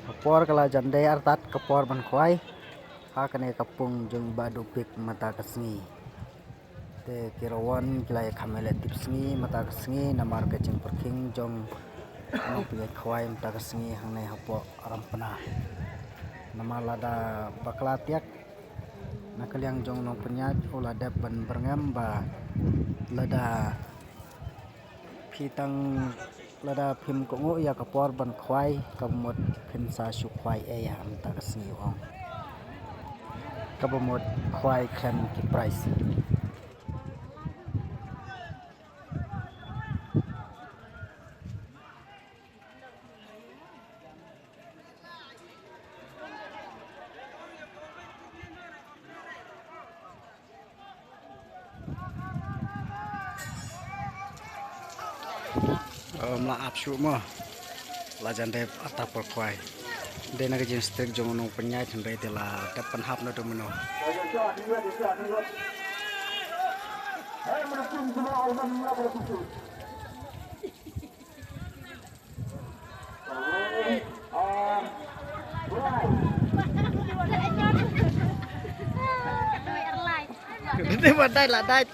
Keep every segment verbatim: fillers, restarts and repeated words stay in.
Ka por ka la jan dei artat ka por ban khwai ha kane ka pung jong i Bah Dupik mynta ka sngi. Te ki rawon ki la ïa kham ïaleh tip sngi mynta ka sngi namar ka jingpyrkhing jong u nongpynïaid khwai mynta ka sngi hangne hapoh Rampna. Namar lada bakla tiak na ka liang jong u nongpynïaid u la dep ban byrngem ba lada phi tang lada phim kohnguh ïa ka por ban khwai kaba mut phin sa shu khwai ei ha mynta ka sngi, ong. Kaba mut khwai khlem ki prize. Ym lah ap shuh mo. La jan dep artat por khwai. Dei na ka jingstrik jong u nongpynïaid hynrei te la dep pynhap naduh mynno. Dei ba dait la dait.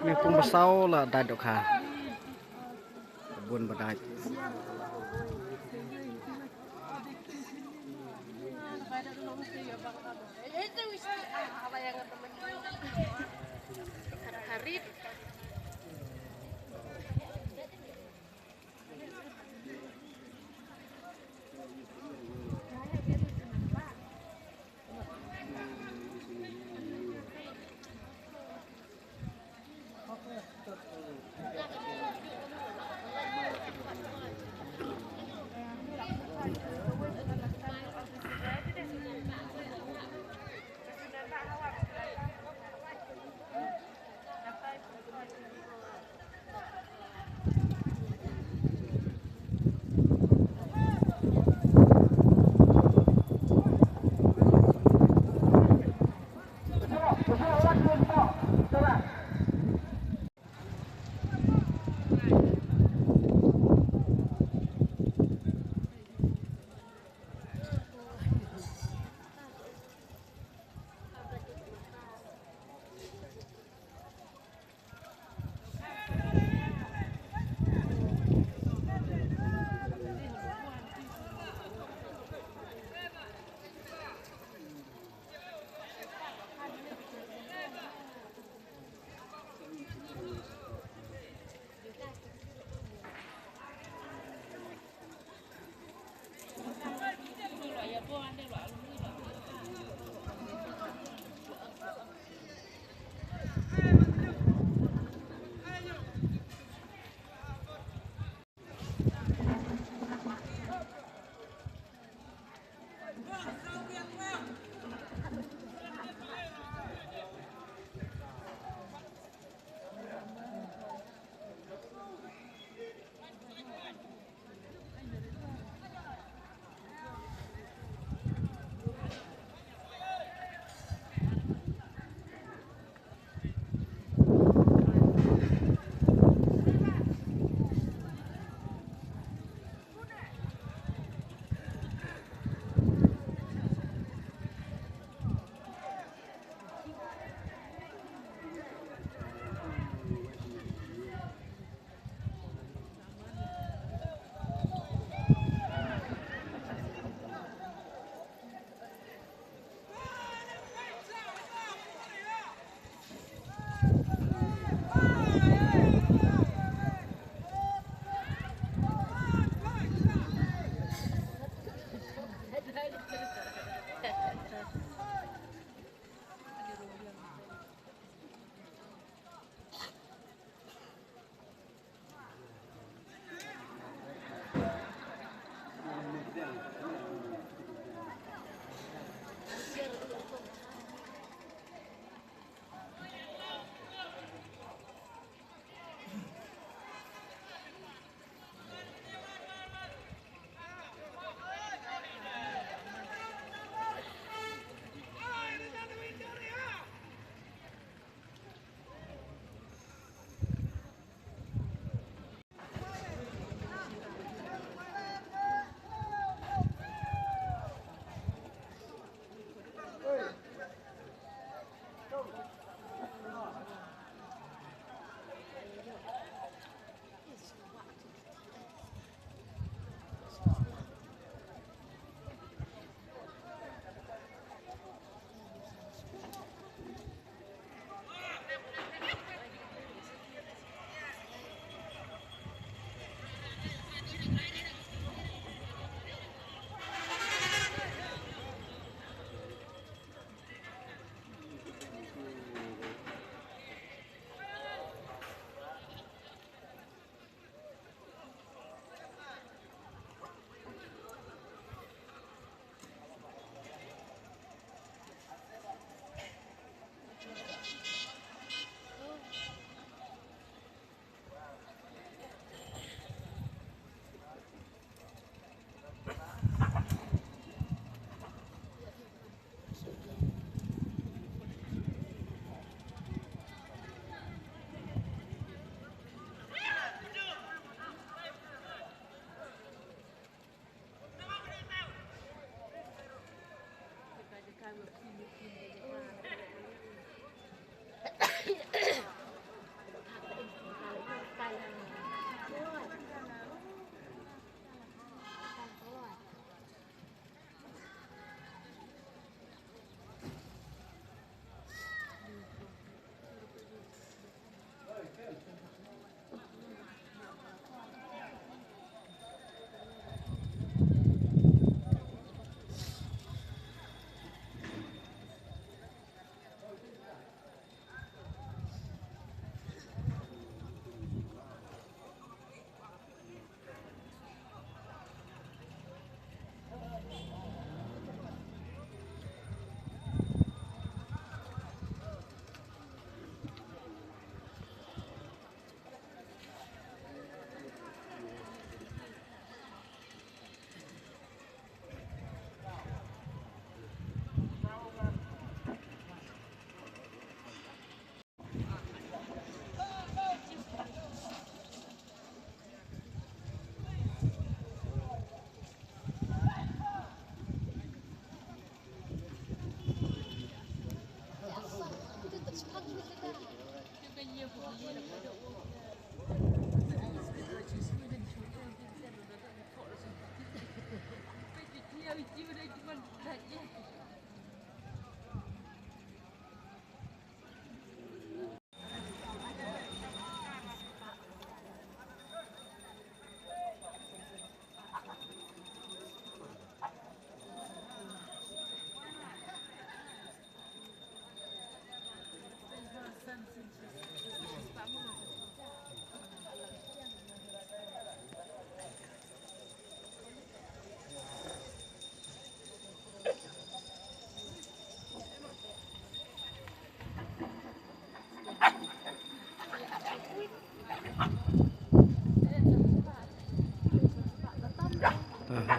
Ni pung ba saw la dait dohkha. Bun ba dait.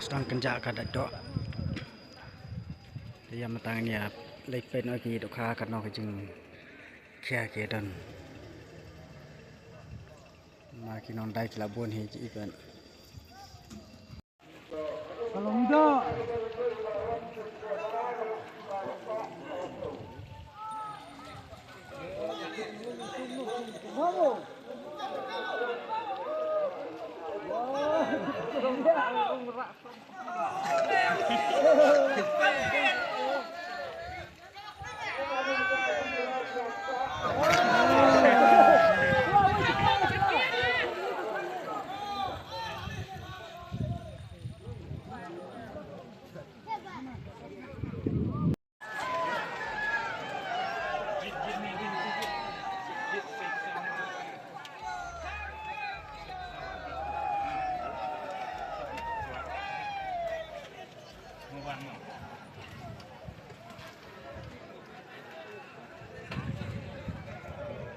Sdang kynjah ka dait doh. Te ïa mynta ngin ïa leit peit noh ki dohkha katno ka jingkhia ki don. Ma ki nongdai ki la bun hi ki event.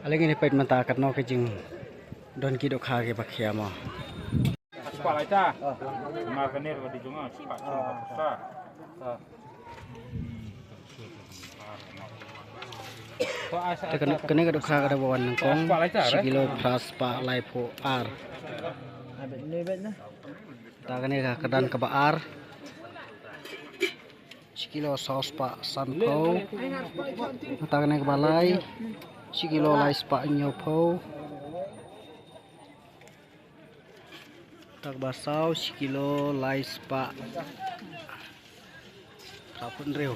Ale ngin ïa peit mynta katno ka jingdon ki dohkha kiba khia mo. Spah lai ta. Ma ka ner ka di jong nga, spah chung ka pisa. Te kane, kane ka dohkha ka dei ba wan nyngkong, shi kilo phra spah laiphew ar. Ta kane ka kyrdan kaba ar. Shi kilo saw spah sanphew. Ta kane kaba lai. Shi kilo lai spah hynñiewphew. Ta kaba saw shi kilo lai spah phra phew hynriew.